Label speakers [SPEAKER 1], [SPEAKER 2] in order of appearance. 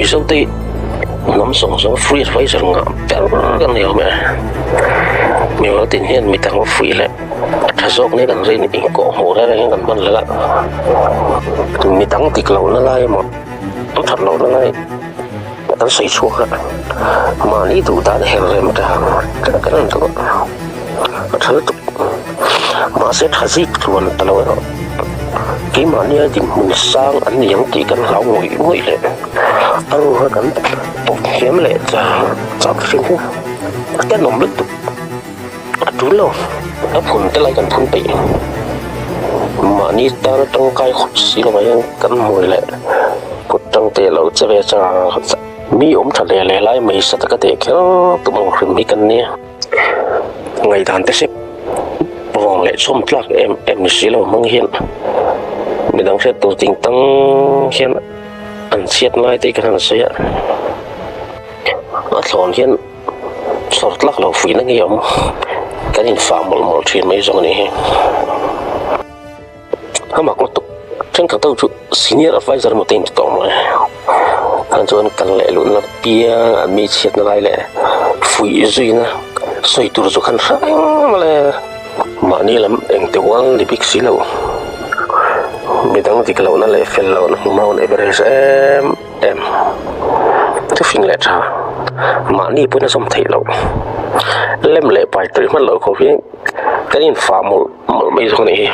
[SPEAKER 1] Mizote hi hnam zawng zawng free adviser ngah ber kan ni awm e. Mimal tin hian mi dang fuih leh a tha zawk nia kan rin inkawh hmuh reng reng hian kan hman leh a. Mi dang dik lohna lai emaw an that lohna lai kan sawi chhuak a, mahni duh dan her rem ta kan rawn duh a, a tha lutuk. Mahse tha zik tluan ta lo erawh keimahnia dinhmun sang an ni ang tih kan hlau ngawih ngawih leh a rura kan pawp thiam leh char char thin hi a tenawm lutuk. A tul lo, a phun te lai kan phun peih. Mahni tana tangkai khawp si lovah hian kan hmui leh kut tang te lo che ve char char. Mi awm tha leh leh lai mai sa taka teh kher tum ang hrim hi kan nia. Ngaihdan te sep vawng leh chhawm tlak em em ni si lo hmang hian midang hriat tur ting tang hian an chhiat ngai te hi kan han sawi a, a thlawn hian chhawr tlak lo fuihna ngei awm kan infah mawlh mawlh thin mai zawng a nih hi. A mak lutuk thenkhat ho chu senior adviser emaw te in ti tawh mai an chuan kal leh luhna piang an mi chhiatna lai leh fuih zuina sawi tur chu khan hre reng le mahni lam engte ual ni bik si lo midang dik lohna leh fel lohna hmu Mount Everest em em thufing leh tha mahni pawhin a zawm theih loh lem leh pai tawih hman loh khawp hian kan infah mawlh mawlh mai zawk a nih hi.